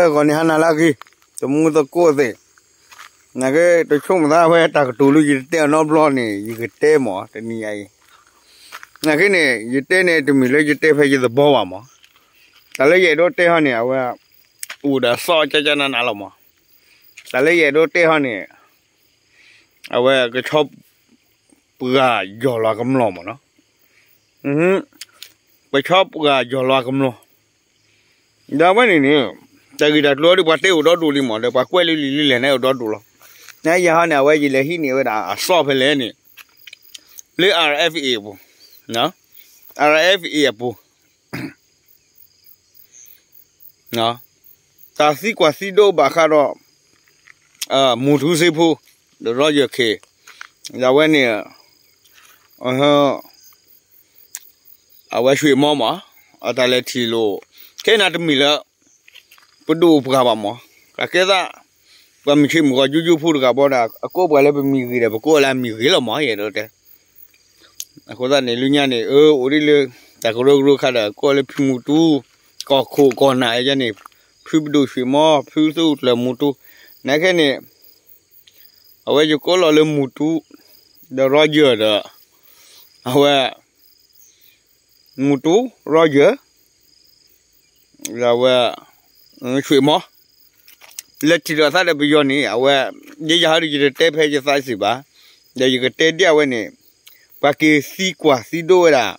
ဂီၤန့ၣ်ဟါနၤလၢအဂ့ၤ, တမူသကိးသ့ၣ်, နာ်က့ တဆိကမိၣ်သးဝဲတၢ်ကတိၤလၢယတတဲအီၤနီတဘျီန့ၣ် ယကတဲမး တနံၤအံၤ, နာ်က့န့ၣ် ယတဲန့ၣ် တမ့ၢ်လၢယတဲဖဲယသဘီဘၣ်မး, တၢ်လၢယအဲၣ်ဒိးတဲဟီန့ၣ် အဝဲ အိၣ်ဒီးစီကကနနလီၤမး, တၢ်လၢယအဲၣ်ဒိးတဲဟီန့ၣ် အဝဲကဆီ ပှၤယီၢ်လီၤကမျီၢ်မးနီၤ, ပဆီပှၤယီၢ်လီၤကမျီၢ်, ဒီးအဝဲန့ၣ်န့ၣ် တၢ်ဂ့ၢ်တၢ်ကျိၤဒီးပှၤတဲအိၣ်ဒီဒူၣ်လံမး ဒီးပှၤကွဲးလၢလံာ်လံလဲၣ်န့ၣ်အိၣ်ဒီဒူၣ်လီၤ, နယၤဟီန့ၣ် အဝဲယလဲၤဟံးန့ၢ်ဝဲဒၣ်အစီဖဲလဲၣ်န့ၣ် လၢ R F A အပူၤ, R F A အပူၤ တၢ်သံကွၢ်သံဒိးဘၣ်ဃးဒီး မူတူစ့ဖိ ဒီး Roger K ဒီးအဝဲန့ၣ် အဝဲ ရွှေမော မး အတၢ်လဲၤထံၣ်လိာ် ခဲအံၤန့ၣ်တမ့ၢ်လၢ ပဒိၣ်ပှၤဘၣ်မး, ကကဲသး ပှၤမုၢ်ဆ့ၣ်မုၢ်ဂီၤကၠူကၠူဖိတဂၤဘီဒီး အကိးပှၤလၢပမံၤဂ့ၤဒီး ပကိးလၢအမံၤဂ့ၤလီၤမး ယအဲၣ်ဒိးတဲ အဃိသတးန့ၣ် လၢညါန့ၣ် အၢ အိၣ်ဒ်လၢ တၢ်ကရၢကရိခါဒီး ကိးလၢဖုမူတူ ကီၢ်ခိၣ်ကီၢ်နၢ်အံၤန့ၣ် ဖုပဒိၣ် ရွှေမော ဖုသူကျၢၤမူတူ နာ်က့န့ၣ် အဝဲယကိးလီၤလၢမူတူ ဒီး Roger ဒီး အဝဲ မူတူ Roger ဒီးအဝဲ ရွှေမော လဲၤထံၣ်လိာ်အသးဒီးပယီၤန့ၣ် အဝဲ ယဲယၤဟီဒီးယတတဲဖဲယသးစ့ၢ်ဘၣ်, ဒီးယကတဲဒ်အဝဲန့ၣ် ပှၤက့ၤသံကွၢ်သံဒိးဝဲဒၣ်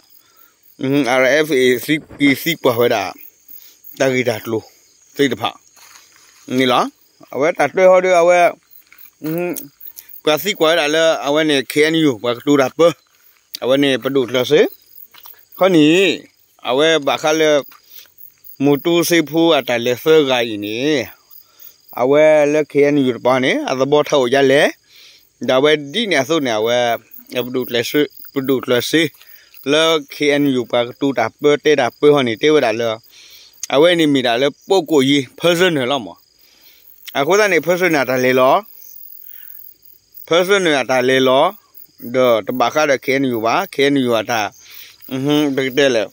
R F A က့ၤသံကွၢ်ဝဲဒၣ် တၢ်ဂ့ၢ်တၢ်ကျိၤသ့ၣ်တဖၣ်န့ၣ်လီၤ. အဝဲတၢ်တၢဟီဒီးအဝဲ ပှၤသံကွၢ်ဝဲဒၣ်လၢအဝဲန့ၣ် K N U ပှၤကတိၤတၢ်ပၢ အဝဲန့ၣ်ပဒိၣ်ကျၢၤစ့ ခီန့ၣ် အဝဲဘၣ်ဃးလၢ မူတူစ့ဖိအတၢ်လဲၤသၢဂၤအံၤန့ၣ် အဝဲလၢ K N U တပၤန့ၣ် အသဘီထၢအိၣ်ဒ်လဲၣ်, ဒီးအဝဲဒ်န့ၣ်အသိးန့ၣ် အဝဲ ပဒိၣ်ကျၢၤစ့ လၢ K N U ပှၤကတိၤတၢ်ပၢတဲတၢ်ပၢဟီန့ၣ် တဲဝဲဒၣ်လၢ အဝဲန့ၣ်မ့ၢ်ဒၣ်လၢ ပုဂ္ဂိုလ်ရေး personal လီၤမး, အဃိသတးန့ၣ် personal အတၢ်လဲၤလီၤ personal အတၢ်လဲၤလီၤ ဒီးတဘၣ်ဃးဒီး K N U ဘၣ် K N U အတၢ် ပကတဲလဲၣ်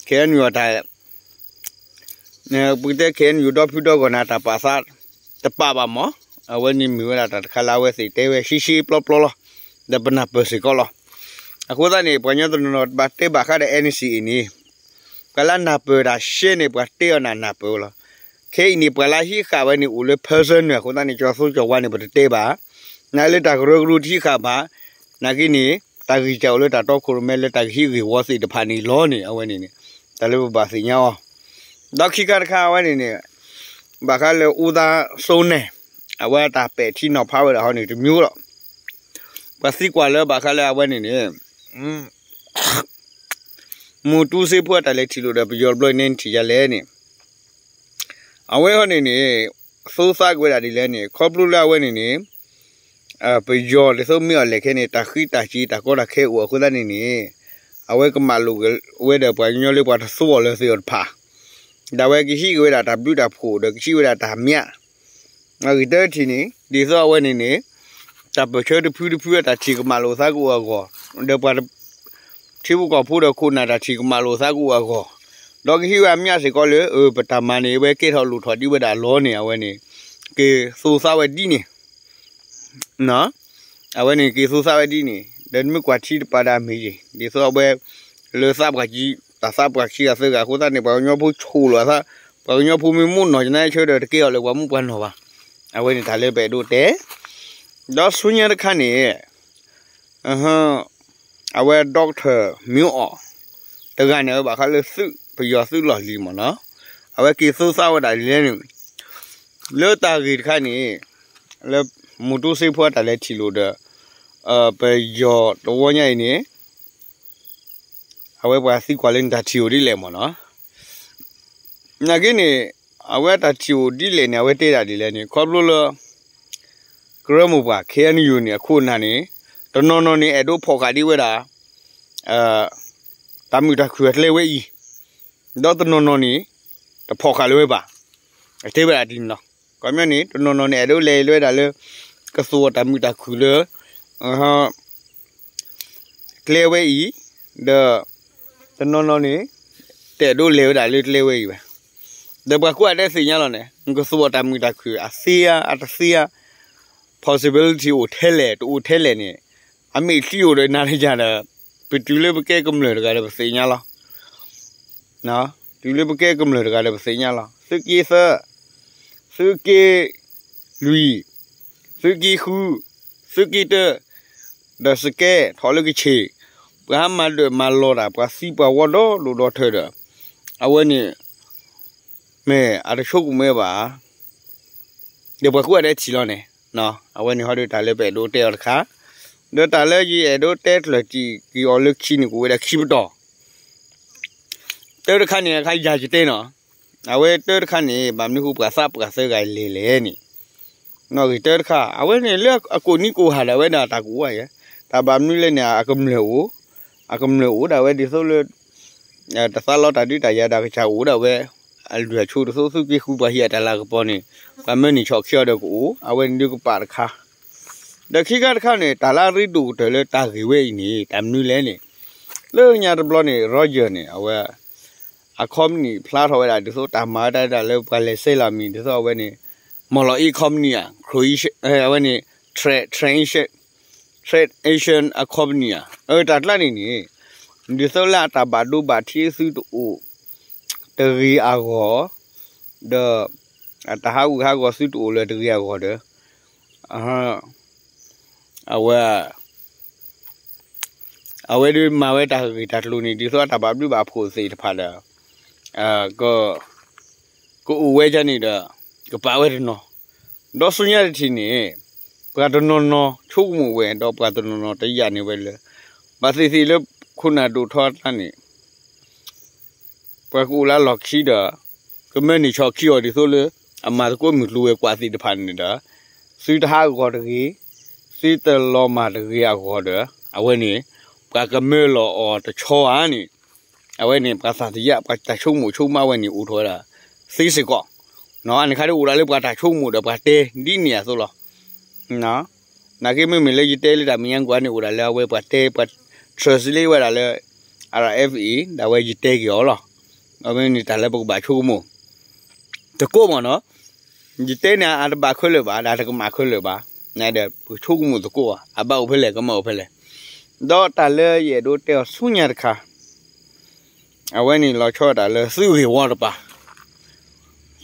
K N U အတၢ် ပကတဲ K N U ဒီဖုဒီဂီၢ်န့ၣ် တၢ်ပာ်သး တပာ်ဘၣ်မး, အဝဲန့ၣ်မ့ၢ်ဝဲဒၣ်တၢ်တခါလၢအဝဲသ့ၣ်တဲဝဲရှဲရှဲပျီပျီလီၤ, ဒီးပနၢ်ပၢၢ်စ့ၢ်ကီးလီၤ. အဃိသတးန့ၣ် ပှၤကညီတနီၤနီၤ ဘၣ်တဲဘၣ်ဃးဒီး N C A န့ၣ် ပှၤလၢနၢ်ပၢၢ်တၢ်ရှဲန့ၣ် ပှၤတဲအီၤနၢ်နၢ်ပၢၢ်လီၤ. ခဲအံၤန့ၣ် ပှၤလၢဟံးဃာ်ဝဲန့ၣ် အိၣ်လၢ personal အဃိသတးန့ၣ် ကၠီၤသိကၠီၤဝါန့ၣ် ပတတဲဘၣ်. နလၢတၢ်ကရၢကရိတဟံးဃာ်ဘၣ်, နာ်က့န့ၣ် တၢ်ဂ့ၢ်ကအိၣ်လၢတၢ်တီခိၣ်ရိၣ်မဲလၢတၢ်ကဟံးဂ့ၢ်ဝီသ့ၣ်တဖၣ်န့ၣ်လီၤန့ၣ် အဝဲန့ၣ်န့ၣ် တၢ်လၢပဘၣ်သ့ၣ်ညါအီၤ. ဒီးခံခါတခါအဝဲန့ၣ်န့ၣ် ဘၣ်ဃးလၢအူသးစိန့ၣ် အဝဲတၢ်ပဲာ်ထံနီၤဖးဝဲဒၣ်ဟီန့ၣ်တမံၤလီၤ. ပှၤသံကွၢ်လၢဘၣ်ဃးလၢအဝဲန့ၣ်န့ၣ် မူတူစ့ဖိအတၢ်လဲၤထံၣ်လိာ်ဒီးပယီၤတဘျီန့ၣ်ထံၣ်ယၤလဲၣ်န့ၣ် အဝဲဟီန့ၣ်န့ၣ် သိသးက့ၤဝဲဒၣ်ဒ်လဲၣ်န့ၣ် ခီဖျိလၢအဝဲန့ၣ်န့ၣ် ပယီၤဒ်သိးမ့ၢ်အီၤလဲၣ်ခဲန့ၣ် တၢ်ဃံတၢ်စံးတၢ်ကီတၢ်ခဲအိၣ်အဃိသတးန့ၣ်န့ၣ် အဝဲကမၤလိာ်ဝဲဒီးပှၤကညီလၢပှၤတသူအီၤလၢသ့ၣ်အီၤတဖၣ် ဒီးအဝဲကဟံးက့ၤဝဲဒၣ်တၢ်ဘျုးတၢ်ဖှိၣ်ဒီးကဟံးဝဲဒၣ်တၢ်မျၢ် အဂ့ၢ်တထံၣ်န့ၣ် ဒ်သိးအဝဲန့ၣ်န့ၣ် တၢ်ပၢၢ်ဆၢတဖုတဖုအတၢ်ထံၣ်ကမၤလိာ်သးကအိၣ်အဂီၢ် ဒီးပှၤ ထံဖိကီၢ်ဖိဒီးခိၣ်နၢ်တၢ်ထံၣ်ကမၤလိာ်သးကအိၣ်အဂီၢ် ဒီးကဟံးဝဲအမျၢ်စ့ၢ်ကီးလၢ အၢ ပတၢ်မၤန့ၣ် အဝဲကဲထီၣ်လိၣ်ထီၣ်ဒ်ဝဲဒၣ်လီၤန့ၣ် အဝဲန့ၣ် က့ၤသိသးဝဲဒ်န့ၣ် အဝဲန့ၣ်က့ၤသိသးဝဲဒ်န့ၣ် ဒီးနမ့ၢ်ကွၢ်ထံတပၤဒၣ်မ့ၢ်ယံၤ ဒ်သိးအဝဲ လၢသးပှၢ်ကံ တၢ်သးပှၢ်ခံဂၤသၢဂၤအဃိသတးန့ၣ် ပှၤကညီဖိဆိၣ်လီၤသး ပှၤကညီဖိမ့ၢ်မိၣ်နီၢ်ကနါဆၢဒီးတကဲအီၤလၢပှၤမုၣ်ပှၤနီၢ်ဘၣ်. အဝဲန့ၣ်တၢ်လၢပအဲၣ်ဒိးတဲ ဒီးဆူညါတခါန့ၣ် အဝဲ Doctor မ့ၢ်အီၤ တဂၤန့ၣ် အဝဲဘၣ်ဃးလၢသုး ပယီၤသုးလီၢ်လံၤမ့ၢ်နီၤ အဝဲက့ၤသိသးဝဲဒၣ်လံလဲၣ်န့ၣ် လၢတၢ်ဂ့ၢ်တခါန့ၣ် လၢမူတူစ့ဖိအတၢ်လဲၤထံၣ်လိာ်ဒီး ပယီၤတဝီညါအံၤန့ၣ် အဝဲပှၤသံကွၢ်လၢနတၢ်ထံၣ်အိၣ်ဒ်လဲၣ်မ့ၢ်နီၤ နာ်က့န့ၣ် အဝဲအတၢ်ထံၣ်အိၣ်ဒ်လဲၣ်န့ၣ် အဝဲတဲဒၣ်ဒ်လဲၣ်န့ၣ် ခီဖျိလၢ ကရၢမိၢ်ပှၢ် K N U န့ၣ် အခိၣ်အနၢ်န့ၣ် တနီၤနီၤန့ၣ် အဲၣ်ဒိးဖီၣ်ဃာ်ဒ်ဝဲဒၣ် တၢ်မုာ်တၢ်ခုၣ်အကျဲဝဲအံၤ ဒီးတနီၤနီၤန့ၣ် တဖီၣ်ဃာ်လၢၤဝဲဘၣ်. အတဲဝဲဒၣ်ဒ်န့ၣ်လီၤ. ခီပညီန့ၣ် တနီၤနီၤန့ၣ် အဲၣ်ဒိးလဲၤလၢဝဲဒၣ်လၢ ကသိးတၢ်မုာ်တၢ်ခုၣ်လၢ ကျဲဝဲအံၤ ဒီး တနီၤနီၤန့ၣ် တအဲၣ်ဒိးလဲၤဝဲဒၣ်လၢကျဲဝဲအံၤဘၣ်. ဒီးပှၤကိးဂၤဒဲးသ့ၣ်ညါလီၤန့ၣ် နကသူအီၤတၢ်မုာ်တၢ်ခုၣ် အသ့ဧါ အတသ့ဧါ possibility အိၣ်ထဲလဲၣ် တအိၣ်ထဲလဲၣ်န့ၣ် အမ့ၢ်သံအိၣ်ဒီးနၤတယၤဒီး ပတုၤလၢပကဲကမျၢၢ်တဂၤဒီးပသ့ၣ်ညါလီၤ. တုၤလၢပကဲကမျၢၢ်တဂၤဒီးပသ့ၣ်ညါလီၤ. သုးက့သၢ, သုးက့လွံၢ်, သုးက့ဃု, သုးက့တၢ, ဒီးစကဲထီၣ်လၢကဆ့ၣ်, ပှၤဟးမၤဒၢးမၤလီၤတၢ် ပှၤသံပှၤဝီဒီဒိၣ်ဒီထၢဒီး အဝဲန့ၣ် မ့ၢ်အတဆိကမိၣ်ဘၣ် ဒီးပှၤကိးဂၤဒဲးထံၣ်လီၤန့ၣ်, အဝဲန့ၣ်ဟီဒီးတၢ်လၢပအဲၣ်ဒိးတဲအီၤတခါ, ဒီးတၢ်လၢယအဲၣ်ဒိးတဲကျၢၢ်တံၢ်က့ၤအီၤလၢခံန့ၣ် ကအိၣ်ဝဲဒၣ်ခံပတီၢ်, တၢတခါန့ၣ် အခါယၤယတဲနီၤ, အဝဲတၢတခါန့ၣ် ဘၣ်မနုၤဃိပှၤသးပှၢ်သၢဂၤလဲၤလဲၣ်န့ၣ်, နီၣ်ဂံၢ်တၢတခါ အဝဲန့ၣ်လၢအကိၣ်နံၤကိၣ်ဟးဒၣ်ဝဲဒၣ်တၢ်ကအိၣ်ဝဲယဲ, တၢ်ဘၣ်မနုၤလဲၣ်န့ၣ် အကမျၢၢ်အိၣ်, အကမျၢၢ်အိၣ်ဒၣ်ဝဲဒ်သိးလၢ တသးလီတၢ်ဒုးတၢ်ယၤဒီးကစၢ်အိၣ်ဒၣ်ဝဲ, အလုၢ်အဆိဒ်သိးသုးက့ဃုပှၤဟံးအတၢ်လၤကပီၤန့ၣ်, ပှၤမၢန့ၢ်ဆီၣ်ခံအီၤဒီးကအိၣ်, အဝဲန့ၣ်ဒုးကပာ်တခါ, ဒီးခံခါတခါန့ၣ် တၢ်လၢအရ့ဒိၣ်ကတၢၢ်လၢတၢ်ဂ့ၢ်ဝဲအံၤန့ၣ် တၢ်မနုၤလဲၣ်န့ၣ်, လၢညါတဘျီန့ၣ် Roger န့ၣ် အဝဲ အ company ဖျါထီၣ်ဝဲဒၣ်ဒ်သိးတၢ်မၤဝဲဒၣ်လၢပှၤလဲၤဆဲးလီၤမံၤ ဒ်သိးအဝဲန့ၣ် မီၢ်လီၤအ့ company ဧါ, အဝဲန့ၣ် Trans Trans Asian အ company ဧါ, အတၢ်ကျါန့ၣ်န့ၣ် ဒ်သိးလၢအတၢ်ဘၣ်ဒိဘၣ်ထံးသုတအိၣ်တဂ့ၤအဂီၢ်, ဒီးအတၢ်ဟးဂူာ်ဟးဂီၤသုတအိၣ်လၢၤတဂ့ၤအဂီၢ်ဒီး အဝဲ အဝဲဒၣ်မၤဝဲတၢ်ဂ့ၢ်တၢ်ကျိၤန့ၣ် ဒ်သိးအတၢ်ဘၣ်ဘျုးဘၣ်ဖှိၣ်သ့ၣ်တဖၣ်ဒီး ကအိၣ်ဝဲဒၣ်န့ၣ်ဒီး ကပာ်ဝဲတနီၤ, ဒီးဆူညါတထံၣ်န့ၣ် ပှၤတနီၤနီၤဆိကမိၣ်ဝဲ ဒီးပှၤတနီၤနီၤတယာ်န့ၢ်ဝဲလၢ ဘၣ်သ့ၣ်သ့ၣ်လၢခိၣ်နၢ်ဒိၣ်ထီအကျါန့ၣ် ပှၤကအိၣ်လၢအလီၢ်ခံဒီး ကမၢန့ၢ်ဆီၣ်ခံအီၤဒ်သိးလၢ အမၤသကိးမုၢ်ကျိၤဝဲၤကွာ်သ့ၣ်တဖၣ်န့ၣ်ဒီး သုတဟးဂီၤတဂ့ၤ, သုတလီၤမၢ်တဂ့ၤအဂီၢ်ဒီး အဝဲန့ၣ် ပှၤကမၢလီၤအီၤတဆီဧါန့ၣ်, အဝဲန့ၣ် ပှၤသးသယၣ် ပှၤတၢ်ဆိကမိၣ်ဆိကမးဝဲန့ၣ် အိၣ်ထီၣ်ဝဲဒၣ်သ့စ့ၢ်ကီး, အန့ၣ်ခါဒ်အိၣ်ဒၣ်လၢပှၤတၢ်ဆိကမိၣ်ဒီးပှၤတဲဒ်န့ၣ်အသိးလီၤ. နာ်က့မ့မ့ၢ်လၢယတဲလၢတၢ်မဲာ်ညါကွၢ်န့ၣ် အိၣ်ဒၣ်လၢအဝဲပှၤတဲ ပှၤ translate ဝဲဒၣ်လၢ R F A ဒၣ်ဝဲယတဲက့ၤအီၤလီၤ. အဝဲန့ၣ်တၢ်လၢပကဘၣ်ဆိကမိၣ် သကိးမ့ၢ်နီၤ, ယတဲန့ၣ် အတဘၣ်ခဲလၢာ်ဘၣ် ဒီးတကမၣ်ခဲလၢာ်ဘၣ်, နဒီးပဆိကမိၣ်သကိးဘၣ် အဘၣ်အိၣ်ဖဲလဲၣ် ကမၣ်အိၣ်ဖဲလဲၣ်, ဒီးတၢ်လၢယအဲၣ်ဒိးတဲအီၤဆူညါတခါ အဝဲန့ၣ်လီၤဆီဒၣ်တၢ်လၢသုးဂ့ၢ်ဝီတပၤ,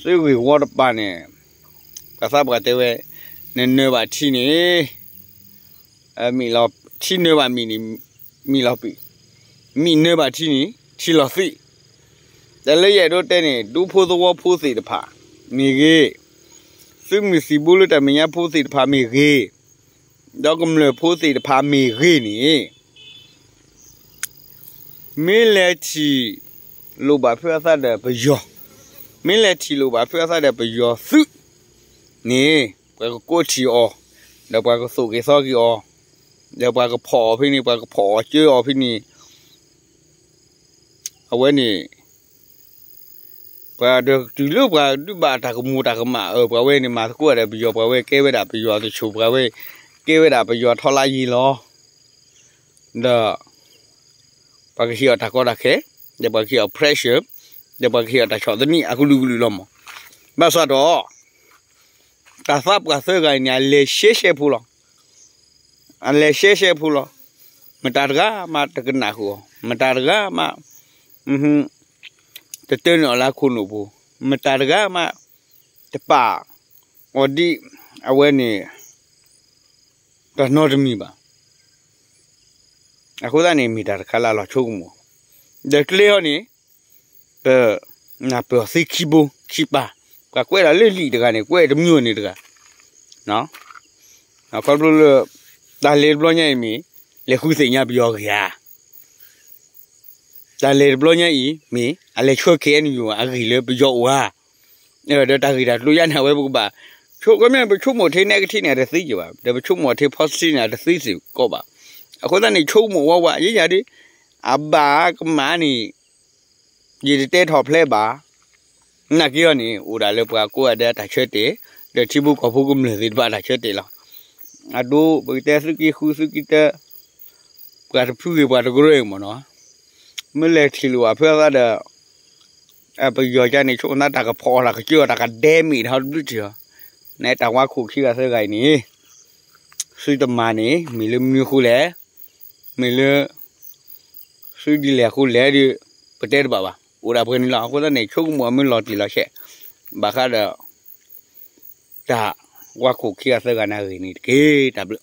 သုးဂ့ၢ်ဝီတပၤန့ၣ် ပှၤသးပှၢ်တဲဝဲ နနၢၤဘၣ်ထံန့ၣ် မံလီၤ, ထံနၢၤဘၣ်မံန့ၣ် မံလီၤပံာ်, မံနၢၤဘၣ်ထံန့ၣ် ထံလီၤသံး, တၢ်လၢယအဲၣ်ဒိးတဲန့ၣ် ဒူဖိသဝီဖိသ့ၣ်တဖၣ်မ့ၢ်ဂ့ၤ, သုးမုၢ်သံၣ်ဘိလၢတၢ်မဲာ်ညါဖိသ့ၣ်တဖၣ်မ့ၢ်ဂ့ၤ, ဒီးကမျၢၢ်ဖိသ့ၣ်တဖၣ်မ့ၢ်ဂ့ၤန့ၣ် မ့ၢ်လဲၤထံၣ်လိာ်ဘၣ်ဖုအသးဒီးပယီၤ, မ့ၢ်လဲၤထံၣ်လိာ်ဘၣ်ဖုအသးဒီးပယီၤသုးန့ၣ် ပှၤကကိးထံၣ်အီၤ, ဒီးပှၤကသိၣ်က့ၤသီက့ၤအီၤ, ဒီးပှၤကဖီၣ်အီၤဖဲန့ၣ် ပှၤကဖီၣ်အီၤကၢအီၤဖဲန့ၣ်, အဝဲန့ၣ် ပှၤဒီးတုၤလၢပှၤဒုးဘၣ်တၢ်ကမူၤတၢ်ကမၣ်အၢ ပှၤဝဲန့ၣ်မၤသကိးဒီးပယီၤ ပှၤဝဲကဲဝဲဒၣ်ပယီၤတဆိၣ် ပှၤဝဲကဲဝဲဒၣ်ပယီၤထီလါယံၤလီၤ, ဒီး ပှၤကဟ့ၣ်အီၤတၢ်ကီတၢ်ခဲ, ဒီးပှၤကဟ့ၣ်အီၤ pressure, ဒီးပှၤကဟ့ၣ်အီၤတၢ်ဆီၣ်သနံးအကလုာ်ကလုာ်လီၤမး, ဘၣ်ဆၣ်ဒီး တၢ်သးပှၢ်သၢဂၤအံၤန့ၣ် အလဲၤရှဲရှဲဖိလီၤ, အလဲၤရှဲရှဲဖိလီၤ, မတၤတဂၤမးတကနၣ်ဃုာ်အီၤ, မတၤတဂၤမး တတၢန့ၢ်အီၤလၢခိၣ်နူာ်ပူၤ, မတၤတဂၤမး တပာ်အီၤဒ်အဝဲန့ၣ် တၢ်နီတမံၤဘၣ်. အဃိသတးန့ၣ် မ့ၢ်တၢ်တခါလၢအလီၤဆိကမိၣ်, ဒီးကျဲအီၤန့ၣ် ပနၢ်ပၢၢ်အီၤသ့ခံဘိခံပၤ, ပှၤကွဲးဒၣ်လၢလံာ်တဂၤန့ၣ် ကွဲးတမံၤန့ၣ်တဂၤ, ခီဖျိလၢ တၢ်လဲၤတဘျီညါအံၤမ့ၢ် လဲၤဃုသ့ၣ်ညါပယီၤအဂ့ၢ်ဧါ, တၢ်လဲၤတဘျီညါအံၤ မ့ၢ်အလဲၤဆှၢ K N U အဂ့ၢ်လၢပယီၤအိၣ်ဧါ, ဒီးတၢ်ဂ့ၢ်တၢ်ကျိၤယါန့ၣ် အဝဲပကဘၣ်ဆိကမိၣ်, ပဆိကမိၣ်ထဲ negative န့ၣ် အတသ့က့ၤဘၣ်, ဒီးပဆိကမိၣ်ထဲ positive န့ၣ် အတသ့စ့ၢ်ကီးဘၣ်. အဃိသတးန့ၣ် ဆိကမိၣ်ဝးဝး ယဲယၤဒ် အဘၣ်ကမၣ်န့ၣ် ယတတဲထီၣ်ဖျဲးဘၣ်. နာ်က့အီၤန့ၣ် အိၣ်ဒၣ်လၢပှၤကိးဂၤဒဲးအတၢ်ဆၢတဲာ်, ဒီးထံဖိကီၢ်ဖိကမျၢၢ်သ့ၣ်တဖၣ်အတၢ်ဆၢတဲာ်လီၤ. အဒိ ပကတဲသုးက့ဃု သုးက့တၢ, ပှၤတဖုဂ့ၤ ပှၤတကရၢဂ့ၤမ့ၢ်နီၤ, မ့ၢ်လဲၤထံၣ်လိာ်ဘၣ်ဖုအသးဒီး ပယီၤကန့ၣ် ဆိကမိၣ်တၢ်ကဖီအီၣ်တၢ်ကစၢၢ်အီၣ်တၢ်ကဒဲမ့ၢ်တဟီတဘျုးတံၢ်လီၤ. နတၢ်ဝါခိၣ်ခံဂၤသၢဂၤအံၤန့ၣ် သုတမၤန့ၣ် မ့ၢ်လၢမနုၤအဃိလဲၣ်, မ့ၢ်လၢ သုဒ်လဲၣ်အဃိလဲၣ်ဒီး ပတဲတဘၣ်ဘၣ်, အိၣ်ဒၣ်ပှဲၤန့ၣ်လီၤ. အဃိသတးန့ၣ် ဆိကမိၣ်အမ့ၢ်လီၤတံၢ်လီၤဆဲး ဘၣ်ဃးဒီး တၢ်ဝါခိၣ်ခံဂၤသၢဂၤန့ၣ်အဂ့ၢ်န့ၣ်တက့ၢ်. တၢ်ဘျုး